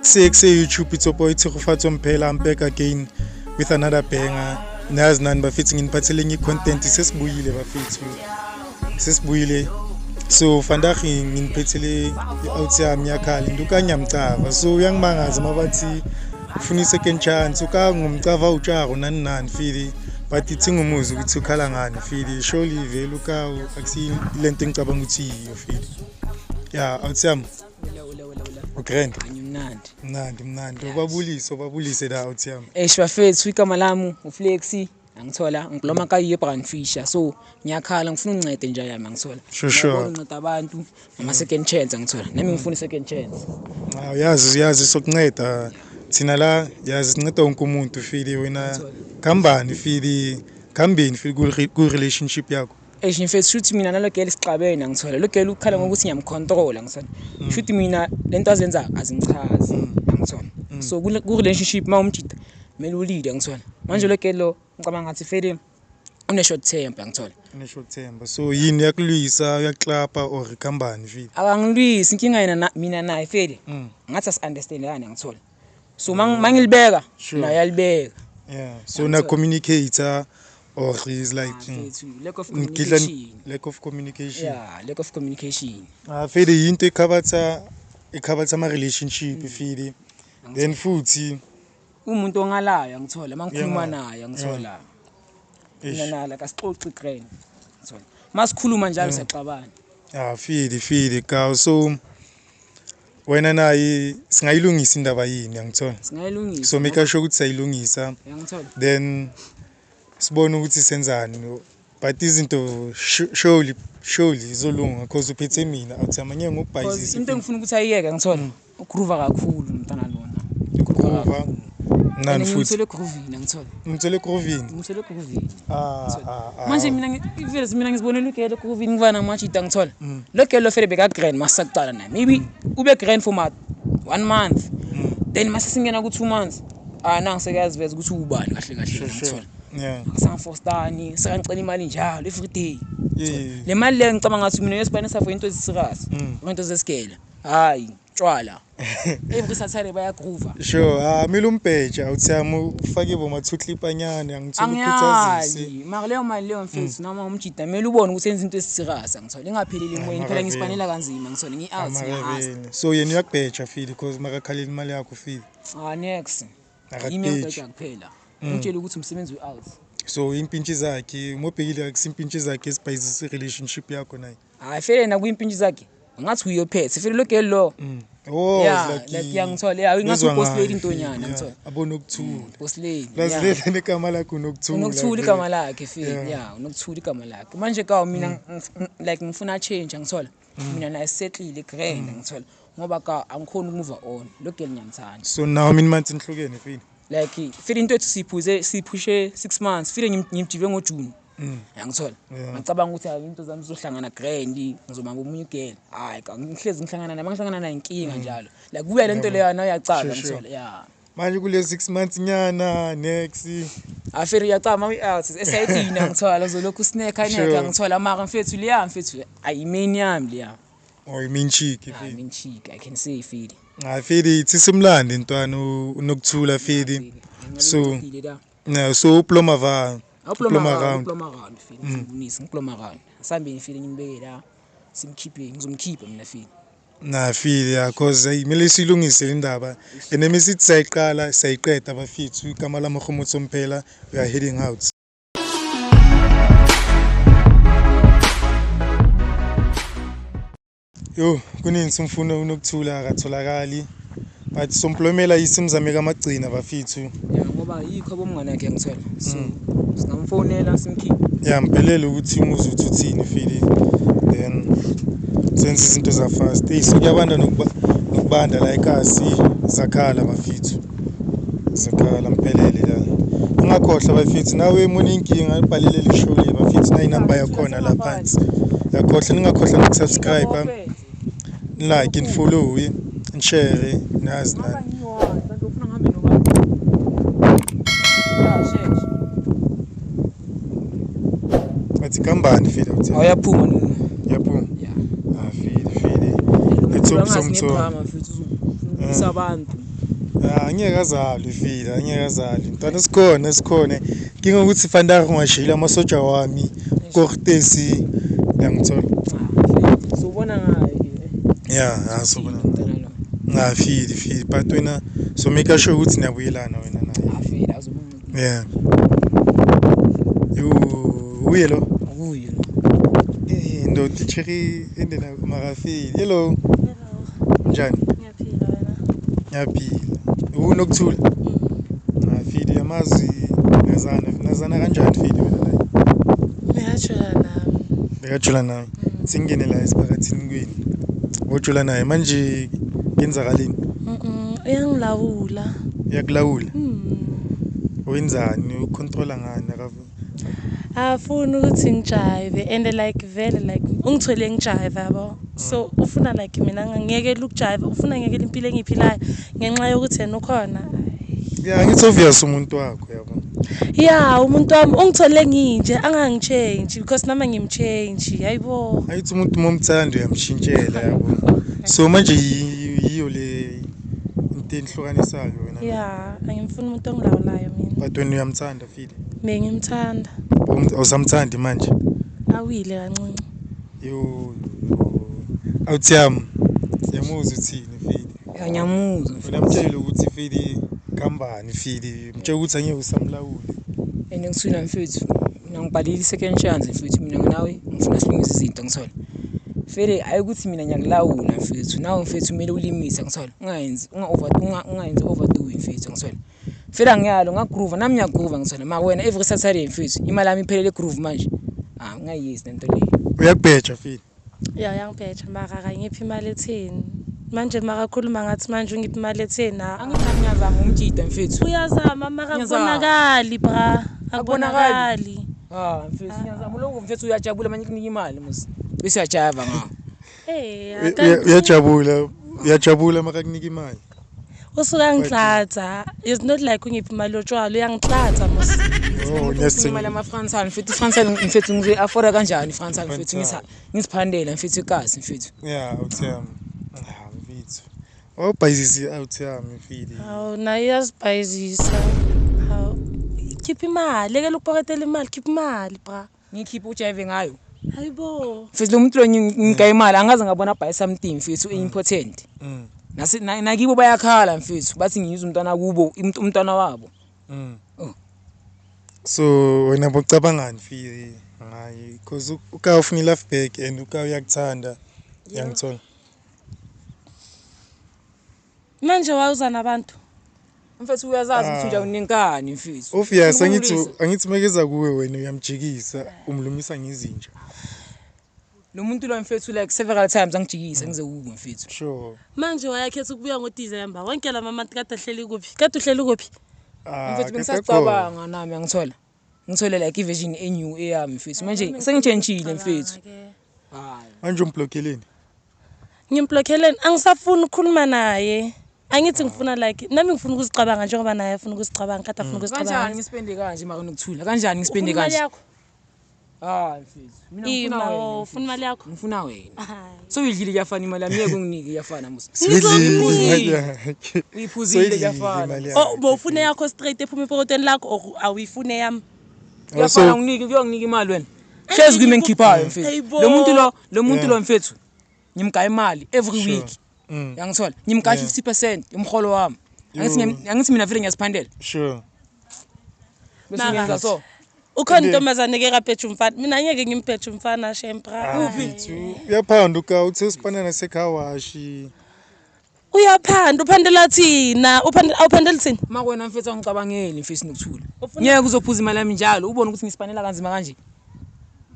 Kuse YouTube, it's your boy Tshegofatso Mphela. I'm back again with another banger. Nazi nani bafethu, nginiphathele enye i-content. Sesibuyile bafethu, sesibuyile. So vandag nginiphethele i-out yami yakhala into kanyamcava. So uyangimangaza mabathi ufuna i-second chance, ukangumcava utsharo nani nani fili, but ithi ngumuzi ukuthi ukhala ngani fili. Surely vele ukawu akusiyi lento engicabanga ukuthi yiyo fili. Ya, out yami. Ula ula ula ula. Ugrand. Ngimnandi. Mnandi mnandi, ubabulise ubabulise la out yami. Eish bafethu, igama lami uFlexi. Angithola ngikuloma ka Brand Fisher. So ngiyakhala, ngifuna ungincede nje yami, angithola. Sure. Ngiyabona unceda abantu ngama second chance, angithola. Nami ngifuna i second chance. Ah, uyazi uyazi sokunceda thina la, yazi sinceda wonke umuntu fili. Wena khambani fili, khambeni fili ku relationship yakho. Eish mfethu, shuthi mina nalo girl sixabene, angithola. Lo girl ukhala ngokuthi ngiyamcontrola, angithola. Shuthi mina lento azenza azingichazi, angithola. So ku relationship ma umjida kumele ulide, angithola. Manje lo girl lo ngicabanga ngathi fele une short temper, angithola. Une-short temper, so yini, uyakulwisa, uyaklapa or khambani fili? Akangilwisi, inkinga yena mina naye fele ngathi asi-understandani, angithola. So mangilibeka naye uyalibeka. Yeah, so na communicator or is like Mfethu, lack of ngidla communication. Lack of communication. Yeah, lack of communication. Ah fili, yinto ekhabatha ama relationship fili, then futhi umuntu ongalayo, angithola, mangikhuluma naye, angithola, mina naye like asixoxi grand, angithola. Masikhuluma njalo siyaxabana. Ah fili fili ka, so wena naye singayilungisa indaba yini, angithola? Singayilungisa. So make sure ukuthi sayilungisa. Angithola. Then sibone ukuthi senzani, but izinto surely surely izolunga because uphethe mina awuthi amanye Because ngokubhayizisa. Into engifuna ukuthi ayiyeke, angithola, ugroova kakhulu umntana lona. Ugroova nani futhi? Ngimthole egroovini, angithola. Umthole egroovini? Ngimthole egroovini. Ah ah ah. Manje mina vele mina ngizibonela ugele egroovini, ngivana namajita, angithola. Lo girl lo fele beka grand masaqala naye, maybe ube grand for ma 1 month, then mase singena ku 2 months, ah nangi sekuyaziveza ukuthi ubani kahle kahle, angithola. Asangifostani, sekangicela imali njalo every day. Le mali le ngicabanga ngathi mina yesibanisa for into eziserious, into zesigela, hayi tshwala, every Saturday bayagroova. Sure, ah kumele umbheje awuthi yami, ufake boma two clip anyane, angithola, ukhuthazise. Angiyali, mara leyo mali leyo mfethu, noma umjida kumele ubone ukuthi enza into esiserious, angithola, ingapheleli emoyeni phela. Amakaveli. Ngisipanela kanzima, ngithola, ngi-out, ngiyahaza. Amakaveli. So yena uyakubheja fili because makakhalela imali yakho fili? Ah next yimi. Akakubheji. Engibheja kuphela, ngitshele ukuthi umsebenzi we-out. So impintshi zakhe umobhekile, akusimpintshi zakhe esibhayizisa i-relationship yakho naye? Hayi fele, nakuyimpintshi zakhe ngathi uyophethe fele lo girl lo. Oh, Yeah, it's like yangithola, yeah, ngathi bezwa uboss lady ngayo, intonyana, yeah, ngithola. Abonokuthula. Boss lady. Plus Yeah. vele negama lakhe uNokuthula. Unokuthula Vele. igama lakhe feel. Yeah, uNokuthula igama lakhe. Manje kawo mina like ngifuna change, angithola. Mina naye setlile grand, angithola, ngoba ka angikhoni ukumove on lo girl, ngiyamthanda. So now mina manje nihlukene fili? Like feel into ethu siphuze siphushe 6 months feel, ngimjive ngoJune, yangithola. Ngicabanga ukuthi hayi, into zami zizohlangana grand, ngizobamba omunye ugirl. Hayi ka ngihlezi ngihlangana naye, mangihlangana naye inkinga njalo, like kuya lento leyo nayo yacala. Sure. Ngithola, yeah. Manje kule 6 months nyana next. Aferi yacama uyi-out esayidini, angithola, uzolokhu usinekha neka, angithola. Mara mfethu leya, mfethu, ayi-main yami leya. Or i mean chick? I Fili. mean chick, I can say fili. Ah fili, ithi simlande ntwana uNokuthula fili. So yeah, so uploma va uploma round. Uploma round fili, ngizobonisa ngiploma round, sihambeni fili, ngimbeke la, simkhiphe, ngizomkhipha mina fili. Na fili, yeah, cause hey, kumele silungise le ndaba and then mesithi sayiqala sayiqeda bafethu. Igama lami Kgomotso Mphela, we are heading out. Yo, kunini simfuna uNokuthula, akatholakali, but somplomela isimzame kamagcina bafethu. Ya, ngoba yikho abomngane yakhe, ngithola, so singamfonela simkhiphe. Ya, mphelele ukuthi umuze uthi uthini fili, then senze izinto za-fast. Eyi, so kuyabanda nokubanda la ekasi, zakhala bafethu, zakhala mphelele la. Ungakhohlwa bafethu, nawe muna inkinga ibhalele le show le bafethu, nayi inamba yakhona la phansi, yakhohlwa, ningakhohlwa nokusubscribe, like and follow and share, nazi nani. Ufuna ngihambe nobani? Ya, sheshe. Athi kambani fili awuthi? Awuyaphuma nunu. Yaphuma. Ya. Ah fili fili, let's hope somthola. Ngedrama mfethu, uzofundisa abantu. Ah, angeke azalwe fila, angeke azalwe. Mntwana sikhona sikhona. Inkinga ukuthi vandag ngwashiyile amasoja wami Cortesi yangithola. Ah, sobona ngayo ke. Yeah, ah sobona. Mntwana lo. Ngafili fili but wena so make sure ukuthi niyabuyelana wena naye. Afile azobunceda. Yeah. Yo, uye lo. Akuye lo. Eh, ndoda cherry endena makafili. Hello. Hello, Njani? ngiyaphila wena. Ngiyaphila. Unokuthula. Ngafili yamazi nazana nazana kanjani fili wena naye? Ngiyajula nami. Bekajula naye. Singene la esiphakathini kwenu. Wojula naye manje kenzakaleni? Uyangilawula. Uyakulawula. Mm. Wenzani? Ucontrola ngani? Afuni ukuthi ngijive and like vele like ungithole ngijive yabo. So ufuna like mina ngiyekele ukujive, ufuna ngiyekele impilo engiyiphilayo ngenxa yokuthi yena ukhona. Yeah, ngithi obvious umuntu wakho yabo. Yeah, umuntu wami ungithole nginje angangichange because nami ngimchange. Hayibo. Ayithi umuntu momthanda uyamshintshela yabo. So manje yiyo le into enihlukanisayo wena. Yeah, angimfuni umuntu ongilawulayo mina. But wena uyamthanda fili. Bengimthanda. Awusamthandi manje. Awile kancinci. Yo. Awuthi yami. Siyamuzwa uthini fili. Ngiyamuzwa. Wena mtshele ukuthi fili kambani fili. Mtshele ukuthi angeke usamlawuli. And ngithula mfethu. Mina ngibhalile i-second chance mfethu mina nawe ngifuna silungise izinto ngithola. Fele hayi ukuthi mina ngiyakulawula mfethu. Nawe mfethu kumele ulimithe ngithola. Ungayenzi unga over ungayenzi overdo mfethu ngithola. Fela ngiyalo ngagroove nami ngiyagroove ngithola. Ma wena every Saturday mfethu imali yami iphelele groove manje. Ah ungayiyezi lento leyo. Uyakubheja fili. Ya uyangibheja mara akangiphi imali etheni. Manje makakhuluma ngathi manje ungiphi imali etheni. Angithi nami ngiyazama umjida mfethu. Uyazama mara Ngiyazama. akubonakali bra. Akubonakali. Akubonakali. Ah mfethu ngiyazama lokho mfethu uyajabula manje kunika imali musi. Bese uyajava ngawo. Eh, Uyajabula. Uyajabula makakunika imali. Usuka ngihlatha. It's not like ungiphi imali yotshwala, uyangihlatha mos. Oh, Imali yama-Fransal mfethu i-Fransal mfethu ngizoyi-afforda kanjani i-Fransal mfethu ngisiphandela mfethu ikasi mfethu. Yeah, awuthi yami. Ah, mfethu. Awubhayizisi awuthi yami mfili. Hawu naye uyazibhayizisa. Hawu. Khipha imali, lekela ukupoketela imali, khipha imali bra. Ngikhiphe ujive ngayo. Hayibo. Mfethu lo muntu lo ngigaya imali angaze ngabona buy something mfethu important. Nasi nakibo bayakhala mfethu bathi ngiyizwa umntwana kubo umntwana wabo. Oh. So wena bocabangani fili ngaye because uka ufuna i-love back and uka uyakuthanda yangithola. Manje wawuza nabantu. Mfethu uyazazi ukuthi nje unenkani mfethu. Obvious angithi mekeza kuwe wena uyamjikisa umlumisa ngezinja. Lo muntu lo mfethu like several times angijikisa ngize kubo mfethu. Sure. Manje wayakhetha ukubuya ngoDecember. Wonke lama month kade ahleli kuphi? Kade uhleli kuphi? Ah, Mfethu bengisacabanga nami angithola. Ngithole like i-version enew eyami mfethu. Manje sengitshentshile mfethu. Hayi. Manje umblokeleni. Ngimblockeleni angisafuni ukukhuluma naye. Angithi ngifuna like nami ngifuna ukuzicabanga njengoba naye afuna ukuzicabanga kade afuna Kanjani ukuzicabanga. ngispende kanje mara nokuthula? Kanjani ngispende Ufuna imali kanje? yakho? Hayi mfethu. Mina ngifuna Ima, wena. oh, ufuna imali yakho? Ngifuna wena. Hayi. So uyidlile kuyafana imali yami ngeke unginike iyafana musa. Soyidlile imali yakhe. Uyiphuzile Soyidlile kuyafana. imali yakhe. Oh, bowufuna yakho straight ephuma epokotweni lakho or awuyifune yami? Kuyafana unginike kuyanginika imali wena. Hlezi kimi engikhiphayo mfethu. Hayibo. Lo muntu lo, lo muntu Yeah. lo mfethu. Ngimgaya imali every Sure. week. Mm. Yangithola. Ngimgaya Yeah. 50% umholo wami. Angithi Yo. angithi mina vele ngiyaziphandela. Sure. Bese Mara. ngenza so. Ukhona intombazane ke kapheja umfana. Mina angeke ngimpheje umfana shempra. Mfethu uyaphanda uka uthe usipana nasekhawashi. Uyaphanda, uphandela thina, uphandela awuphandeli thina. Ma wena mfethu angicabangeli mfethu nokuthula. Ufuna- Ngeke uzophuza imali yami njalo ubone ukuthi ngispanela kanzima kanje.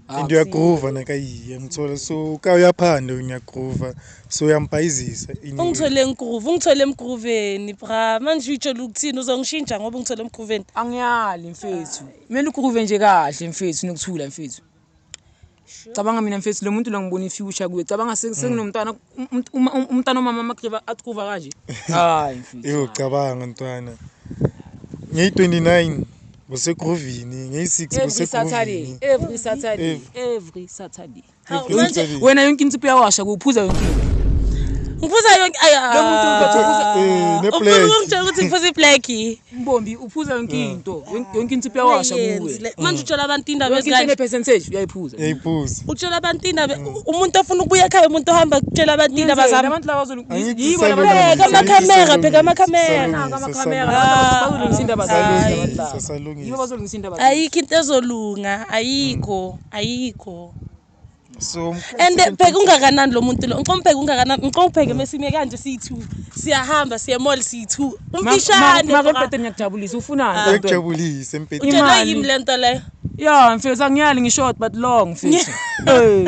Ah, And uyagroova nakayiye ngithola so uka uyaphanda wena uyagroova so uyampayizisa. Ungithole ngigroove, ungithole emgrooveni bra. Manje uyitshela ukuthini uzongishintsha ngoba ungithole emgrooveni. Angiyali mfethu. Kumele ugroove nje kahle mfethu nokuthula mfethu. Cabanga mina mfethu lo muntu lo ngibona ifuture kuye. Cabanga senginomntwana umntwana omama amagriva agroova kanje. Hayi mfethu. Yo cabanga ntwana. Ngeyi-29 busegroovini, ngeyi-6 Every Saturday, busegroovini. every Saturday, every Saturday. Hawu, Every manje Saturday. Wena yonke insipho uyawasha kuphuza yonke into. Ngiphuza yonke ay. Lo muntu uphuza- Ne-black. Ufuna ukungitshela ukuthi ngiphuza iblack. Mbombi uphuza yonke into, yonke insipho iyawasha Ungayenzi kuwe. Manje utshela abantu indaba Yonke into ezikanje. ene-percentage uyayiphuza. Uyayiphuza. Utshela abantu indaba, umuntu ofuna ukubuya ekhaya, umuntu ohamba kutshela abantu indaba Yenzeni, zami. abantu laba Angithi yibo laba salungisa, Bheka amakhamera, bheka amakhamera. salungisa, amakhamera, salungisa. bazolungisa indaba zabo. Salungisa, salungisa. Yibo bazolungisa indaba zabo. Ayikho into ezolunga, ayikho, ayikho. So And bheka ungakanani lo muntu lo. Ngicela umbheke ungakanani. Ngicela ubheke mesime kanje siyi-two. Siyahamba siye mall siyi-two. Umfishane. Maka bra. mpethe ngiyakujabulisa, ufunani? Uyakujabulisa empeleni. Utshelwe Imali. yimi le nto leyo. Ya mfethu, angiyali ngi-short but long mfethu. Hey.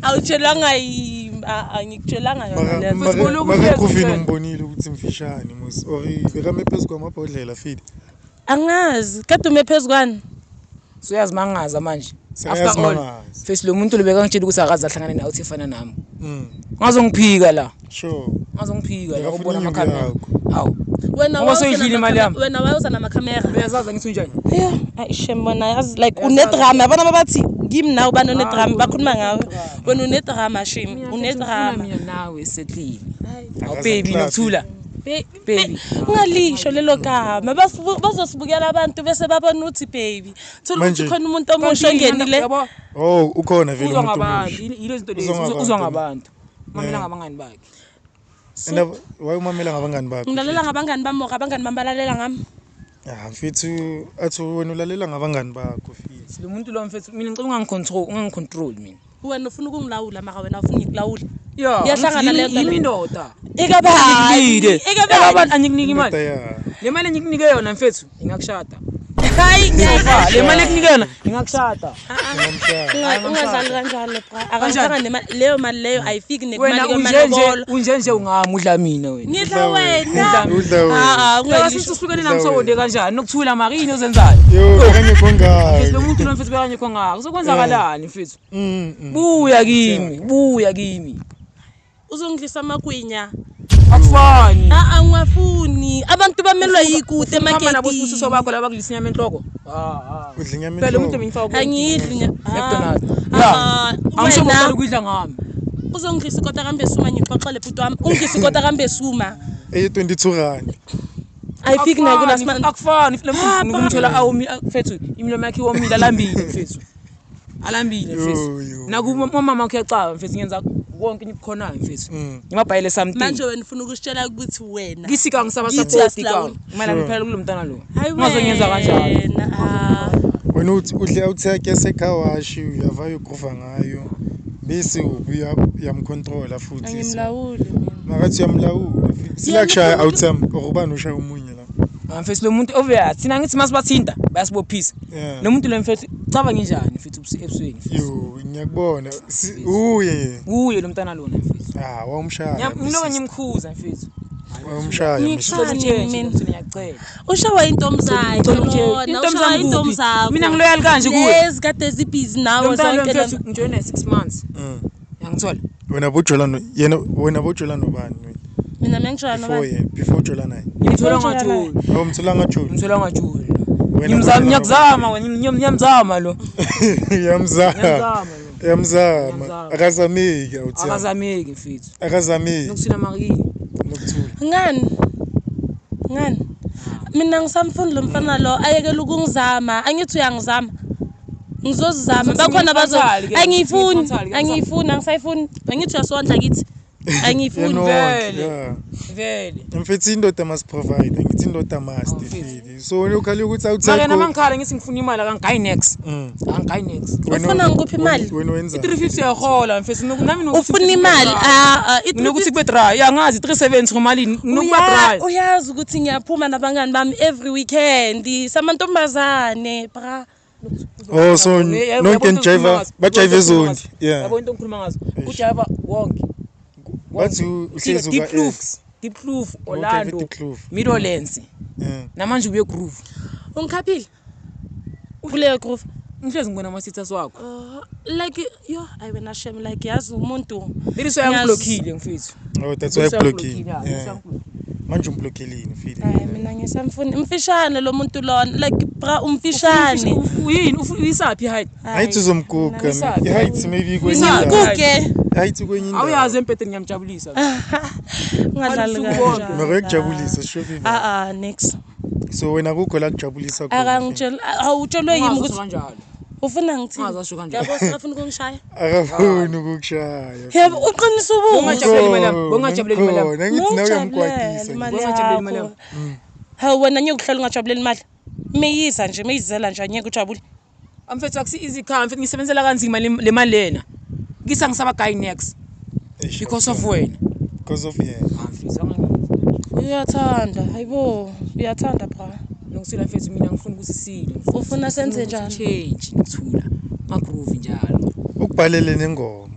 Awutshelwanga yimi, angikutshelanga yona le nto. Mfethu, bolokhu Maka uhlezi Kuvini utshela. umbonile ukuthi mfishane mos or bekame phezu kwamabhodlela fidi. Angazi, kade ume phezu kwani? Suyazimangaza manje. After all, Sekayazimangaza. mfethu, lo muntu lo bekangitshela ukuthi akaze ahlangane nawe uthi efana nami. Ungazongiphika la. Sure. Ungazongiphika la Bekafuna ubona inyuku amakhamera. yakho. Hawu. Wena Ngoba wawuza soyidlile imali yami. Wena wawuza namakhamera. Uyazazi ngithi unjani? Yeah, ayi shem bona yazi like unedrama. Yabona babathi kimi nawe bani unedrama, bakhuluma ngawe. Wena unedrama shem, unedrama. Mina nawe setlile. Awu Akaze baby aklape. nokuthula. Baby. Ungalisho lelo gama. Bazosibukela abantu bese babona ukuthi baby. Thola ukuthi Manje- khona umuntu omusha ongenile. Yabo, Oh, ukhona vele uzwa umuntu ngabantu, omusha. yile zinto lezi, Uzwa ngabantu. uzwa ngabantu. Mamela Yeah. ngabangani bakhe. And why umamela ngabangani bakho? Ngilalela ngabangani bami, or abangani bami balalela ngami. Ah, mfethu athi wena ulalela ngabangani bakho mfethu. Lo muntu lo mfethu, mina ngicela ungangicontrol, ungangicontrol mina. Wena ufuna ukungilawula mara wena ufuna ngikulawule. Ya, Iyahlangana le nto yimi le. indoda. Ekabani? Ngikunikile. Ekabani? Angikuniki Indoda imali. ya. Le mali engikunike yona mfethu ingakushada. Hayi ngeke. Ah, le mali engikunike yona ingakushada. Ingomshaya. Ungadlali kanjalo bra. Akangifaka nemali leyo, mali leyo ayifiki Wena nekumali unjenje, yomalobolo. unjenje ungamudla mina wena. Ngidla wena. Udla wena. Ah, ah, Phela ungalisho. sithi usuhlukene nami sowonde kanjani? Nokuthula mara yini ozenzayo? Yo, bekangekho Mfethu, lo ngayo. muntu lo mfethu bekangekho ngako. Sokwenzakalani mfethu? Mm. Buya kimi, buya kimi. Uzongidlisa amagwinya. Akufani. Ah, angwafuni. Abantu bamelwa yikude Hamba nabo sibusiso emaketini. bakho laba kulisa inyama enhloko. Ah, ah. Udla inyama Phela umuntu enhloko. bengifaka ku Angiyidli McDonald's. Ah, Ya. Angisho wena ngokuqala ukudla ngami. uzongidlisa ikota kambesuma ngixoxele bhuti wami. Ungidlisa ikota kambesuma. Eye 22 rand. Ayifiki nakula Akufani, akufani. Lo muntu Ah, ngimthola awumi mfethu, imilomo yakhe iwomile alambile mfethu. Alambile Yo, yo, mfethu. Naku umama wakhe uyacaba mfethu, ngenza konke engikukhonayo mfethu. Ngimabhayele something. Manje wena ufuna ukusitshela ukuthi wena. Ngisika ngisaba Ngithi support ka. asilawuli. Imali yami iphela kulo mntana lo. Hayi Ungazongenza kanjalo. wena. Ah. Wena uthi udle outside yasekhawashi uyavayo ugroova ngayo. Bese ubuya uyamcontrola futhi. Angimlawuli mina. Makathi uyamlawula. Silakushaya outside or ubani ushaya omunye la. Ah, mfethu lo muntu obvious thina ngithi masibathinta bayasibophisa. Yeah. Lo muntu lo mfethu caba nginjani mfethu ebusweni mfethu. Yo, ngiyakubona. Uye. Uye lo mntana lona mfethu. Ah, wawumshaya. Ngiloko ngimkhuza mfethu. Wawumshaya. Ngikushaya. Mr. Ngicela Mina. utshentshe, ngiyacela. Ushawa intombi zakhe Ngicela utshentshe. lona, Intombi ushawa zami intombi kuphi? zakho. Mina ngiloyal kanje kuwe. Lezi kade zibhizi Lo nawe mntana lo zonke mfethu lana. ngijoyine 6 months. Yangithola. Wena bojola no yena wena bojola nobani wena? Mina mengijola Before nobani? yena, before ujola naye. Ngimthola Ujola naye. ngajoli. Oh, mthola ngajoli. Ngimthola ngajoli. Wena Ngimzama bojola ngiyakuzama wena ngiyamzama lo. nobani? Uyamzama. Ngiyamzama lo. Uyamzama. Ngiyamzama. Akazameki awuthi. Akazameki mfethu. Akazameki Nokuthula makini. nokuthula. Ngani? Ngani? Mina ngisamfuni lo mfana lo ayekele ukungizama. Angithi uyangizama. Ngizozama. Bakhona bazo Ngifrontal-ke, angiyifuni, ngifrontal-ke, angiyifuni, angisayifuni. Angithi uyasondla kithi. Angiyifuni. Uyanondla, Vele. yeah. Vele. Mfethu indoda must provide, ngithi indoda must Oh, mfethu. feed. So wena ukhale ukuthi Mara outside yena mangikhala ngithi ngifuna imali akangigayi next. Akangigayi next. Ufuna ngikuphi imali? Wena wenza. I-350 uyahola mfethu nami nokuthi Ufuna imali? Ah, ah, Nginokuthi kube dry. Ya ngazi 370 ngomalini. Nginokuba dry. Uyazi ukuthi ngiyaphuma nabangani bami every weekend. Samantombazane, bra. Oh, so nonke nijiva, bajive zondi. Yeah. Yabo into engikhuluma ngazo. Ujiva wonke. Bathi uhlezi Deep uka Kloof, X. Deep Kloof, Wonke Orlando, Deep Kloof. Midlands. Yeah. Namanje ubuye groove. Ungikhaphile? Kuleyo groove. Ngihlezi ngibona ama-status wakho. Like yo, ayi wena shem like yazi umuntu. Leli so yangiblockile mfethu. Oh, that's why Leli blocking. yeah, leli Yeah. yangiblokile. Manje umblockelini feed. Hayi mina ngisamfuni. Umfishane lo muntu lona like bra umfishane. Yini uyisaphi height? Ayithi uzomguga. Uyisaphi? I-height maybe Uyisaphi? kwenye. Ngimguge. Ayithi kwenye indawo. Awuyazi empeteni ngiyamjabulisa. Ungadlali Usuku bonke. kanjalo. Mara uyakujabulisa sure fever. Ah ah, next. So wena kukho la kujabulisa khona. Akangitshela, awutshelwe yimi Ungazi ukuthi kanjalo. ufuna ngithini. Ungazi kanjalo. Yabo singafuna ukungishaya. Akafuni ukukushaya. Yebo, uqinisa ubuso. Ungajabuleli imali yami, ungajabuleli imali yami. Khona, ngithi nawe uyamkwatisa. Imali Ungajabuleli imali yakho. yami. Hawu wena ngeke uhlale ungajabuleli imali. Meyiza nje, meyizela nje angeke ujabule. Amfethu akusi easy car, mfethu ngisebenzela kanzima le mali lena. Ngisa ngisaba guy next Eish, because of wena. Because of yena. Ah mfethu angangi. Uyathanda, hayibo, uyathanda bra. Nokusila mfethu mina ngifuna ukuthi sile. Ufuna senze njani? Change ngithula. Ngagroove njalo. Ukubhalele nengoma.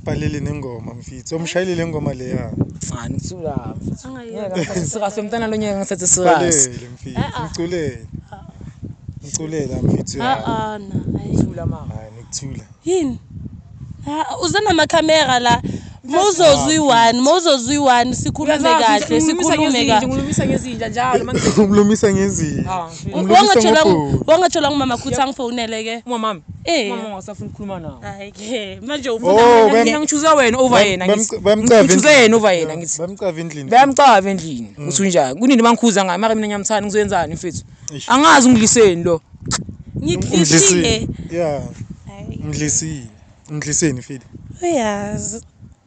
Ubhalele nengoma mfethu. Umshayelele ingoma leya. Ah ngithula mfethu. Angayenzi. Ngeke ngithathe serious umntana lo ngeke ngithathe serious. Bhalele mfethu. Mculele. Mculela mfethu. Ah ah na. hayi. Ngithula mama. Hayi nikuthula. Yini? Ah, uze namakhamera la. Mawuzozwa uyi-one, mawuzozwa uyi-one, sikhulume kahle, sikhulume kahle. Ngilumisa ngezinja njalo manje. Umlumisa ngezinja. Ah mfethu. Umlumisa Wangatshelwa ngobhozi. wangatshelwa ngumama ukuthi angifonele ke. Umama. Eh. Umama ungasafuni ukukhuluma nawe. Hayi ke, manje Oh, ufuna mina Mina ngichuza wena over yena ngithi. Bamcava Ngichuze yena over yena ngithi. Bamcava endlini. Bayamcava endlini. Uthi unjani? Kunini bangikhuza ngayo mara mina ngiyamthanda ngizoyenzani mfethu? Eish. Angazi ungiliseni lo. ngikudlisile. Yeah. Hayi. Umdlisile. Umdliseni mfethu. Uyazi.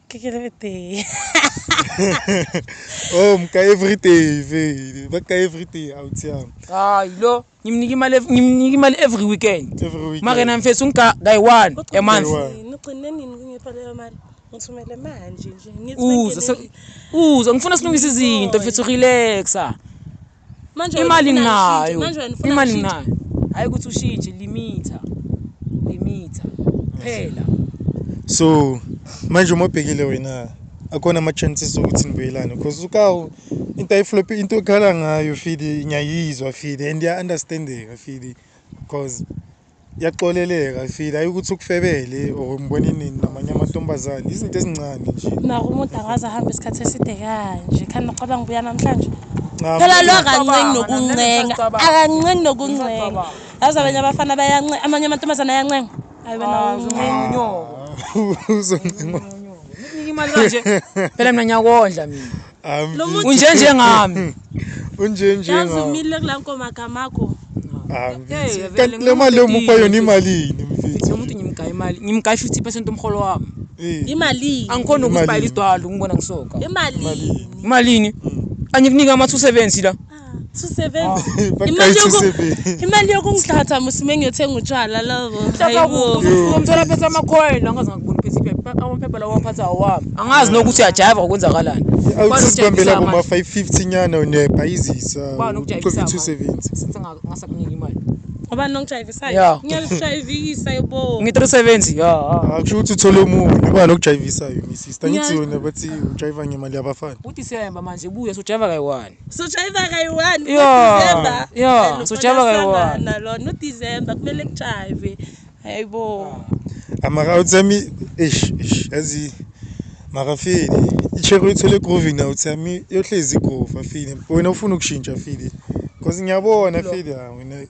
Kekele day. Oh, mka everyday mfethu. Baka everyday out yami. Hayi lo ngimnika imali ngimnika imali every weekend. Every weekend. Mara yena mfethu ngika kayi one a month. Kayi-one. Nigcine nini kungipha leyo mali? Ngithumele manje nje. Ngithi Uza uza ngifuna silungise izinto mfethu relaxa. Manje wena Imali ufuna nginayo. ngishintshe, manje wena ufuna Imali ngishintshe. nginayo. Hayi ukuthi ushintshe limitha. Limitha. Phela. So manje uma ubhekile wena akhona ama chances ukuthi nibuyelane because ukawu into ayiflop into okhala ngayo fidi ngiyayizwa fidi and iya understandeka fidi because iyaxoleleka fidi ayikuthi ukufebele or umbone nini namanye amantombazane izinto ezincane nje. Mara umuntu akaze ahambe isikhathi eside kanje. Khani ngicabanga ngibuya namhlanje. Cha, Phela lo Ngiyacabanga, akancengi nami nokuncenga. ngisacabanga. Akancengi nokuncenga. Ngisacabanga. Yazi abanye abafana bayancenga, amanye amantombazane ayancenga. Hayi wena Ah, uncenga. unyoko. Uzoncenga. Nginika imali kanje. Phela mina ngiyakondla mina. Ah, Lo muntu Unje njengami. unje nje yazi ngawe. umile kulaa nkomo akho. Ah, Hey, mfethu. vele Kanti le mali omupha yona imalini Lo muntu mfethu? ngimgaya imali, ngimgaya 50% umholo wami. Eh, Imalini? Angikhona Imalini? ukusibhayela isidwalo ngibona ngisoka. Imalini? Imalini? Angikunika ama 270 la. Ah, 270. Bakayi Imali yoku 270. imali yokungihlatha musime ngiyothenga utshwala lobo. Hayibo. Umthola phethe amacoin angazi ngakubona phethe iphepha amaphepha lawo aphatha awami. Angazi nokuthi uyajiva kwenzakalani. Awuthi sibambela kuma 550 nyana unebhayizisa Bani ukujayivisa 270. Since ngasakunika imali. Ngoba nongijayivisa. Yeah. Ngiyalishayivisa yebo. Ngi 370 ya. Akusho ukuthi uthole omunye ubani okujayivisayo mi sister. Ngithi Ngiya- wena bathi ujayiva ngemali yabafana. UDisemba manje buya sojayiva kayi-one. Sojayiva kayi-one Yeah, ngoDisemba. yeah, Hayi, sojayiva kayi-one. lona lona uDisemba kumele kujayive. Hayibo. Amara uthami eish eish yazi mara fili ichero ithole groove na uthami yohlezi groove afile. Wena ufuna ukushintsha fili. Because ngiyabona fili ha wena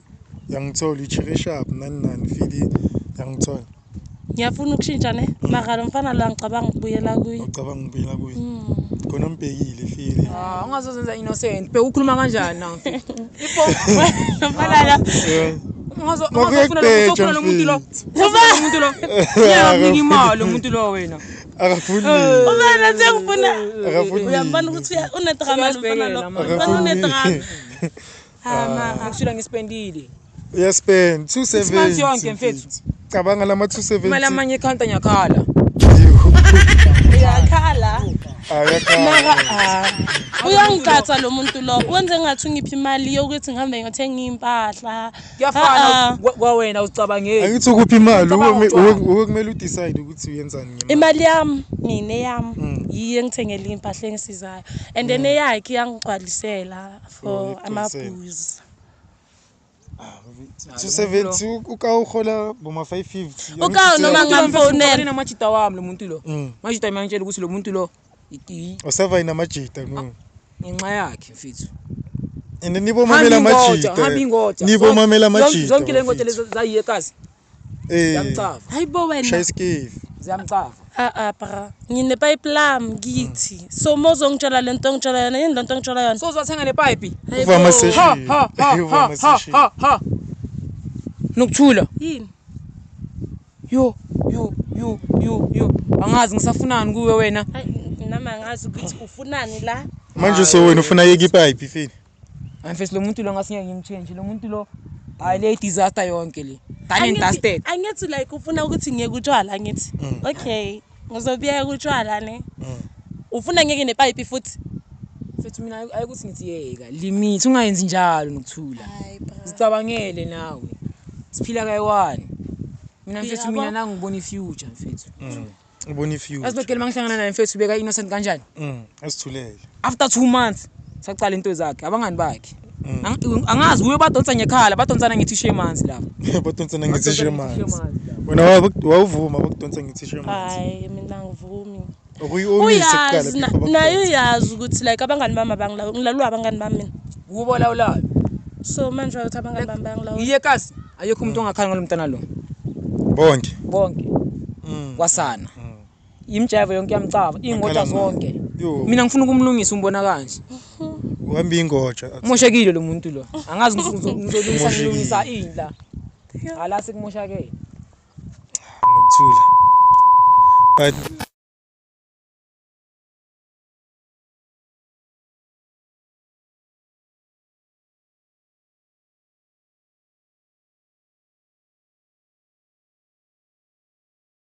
yangithola ichero sharp nani nani fili yangithola. Ngiyafuna ukushintsha ne. Mara lo mfana lo angicabanga ukubuyela kuye. Ucabanga ngibuyela kuye. Khona umbhekile fili. Ah, ungazozenza innocent. Bheka ukhuluma kanjani na mfethu? Ifo Lo mfana lo. Yeah. ungazo Makuye ungazofuna lo ufuna lo muntu lo. Ufuna lo muntu lo. Ngiyakunika imali lo muntu lo wena. Akafuni. Ubana sengifuna. Akafuni. Uyambona ukuthi unedrama lo mfana lo. Mfana unedrama. Ah mara. Ngishila ngispendile. Uyaspend Six months 270. yonke, mfethu. Cabanga lama 270. Imali amanye ekhawunti ngiyakhala. Uyakhala. Ayakhala. Mara ah. Uyangigqatha lo muntu lo. Wenze ngathi ungiphi imali yokuthi ngihambe ngiyothenga impahla. Kuyafana kwawena ucabangeli. Angithi ukuphi imali Ucabanga utshwala. uwe kumele udecide ukuthi uyenzani ngemali. Imali yami mina eyami yiyo engithengele impahla engisizayo and then eyakhe iyangigcwalisela Oh, for iyakugcwalisela. amabhuzi. 270 ukawuhola boma 550. Ukawu noma ngamfonela. Namajita wami lo muntu lo. Mm. Majita mina ngitshela ukuthi lo muntu lo iti Usava inamajita ngo. ngenxa yakhe mfethu. And nibomamela amajita. Hamba ingoja. Nibomamela amajita. Zonke le ngoja lezo zayiyekazi. Eh. Ziyamcava. Hayibo wena. Shaya iskiff. Ziyamcava. A-a bra, nginepayipi lami kithi. So uma uzongitshela le nto ongitshela yona, yini le nto ongitshela yona? So uzothenga le pipe. Hayi Uva bo. ama-session. Ha ha ha Uva ha ha ama-session. ha ha. Nokuthula. Yini? Yo yo yo yo yo. Angazi ngisafunani kuwe wena. Hayi, nami angazi ukuthi ufunani la. Manje so wena ufuna yeke ipipe fini. Mfethu lo muntu lo ngasingeke ngimchange lo muntu lo. Hayi le disaster yonke le. Done and Angithi- dusted. Angithi like ufuna ukuthi ngiyeke utshwala angithi. Okay, ngizobiyeka utshwala ne. Ufuna ngiyeke nepayipi futhi? Mfethu mina ayikuthi ngithi yeka limit ungayenzi njalo nokuthula. Hayi bra. Zicabangele nawe. Siphila kayi-one. Mina mfethu Uyabo? mina nangibona i-future mfethu. Ubona i-future. Yazi lokho mangihlangana naye mfethu ubeka innocent kanjani? Asithulele. After 2 months saqala into zakhe abangani bakhe. Angazi uye badonsa ngekhala badonsana ngethishu emanzi lapho. Badonsana ngethishu emanzi. Ngethishu emanzi lapho. Wena wawuvuma bakudonsa ngethishu emanzi. Hayi mina angivumi. Ukuyi-omise kuqala Uyazi before naye bakudonse. uyazi ukuthi like abangani bami abangilawuli, ngilalwa abangani bami mina. Kubo lawulayo. So manje ukuthi abangani bami bayangilawula. Iye kasi ayekho umuntu ongakhala ngalo mntana lo. Bonke. Bonke kwasana. Imjive yonke yamcaba, ingoja Bakhala ngayo. zonke. Yo. Mina ngifuna ukumlungisa umbona kanje. Uhamba ingoja. Umoshekile lo muntu lo. Angazi ngizolungisa Umoshekile. ngilungisa ini la. Ala sekumoshakele. Nokuthula. But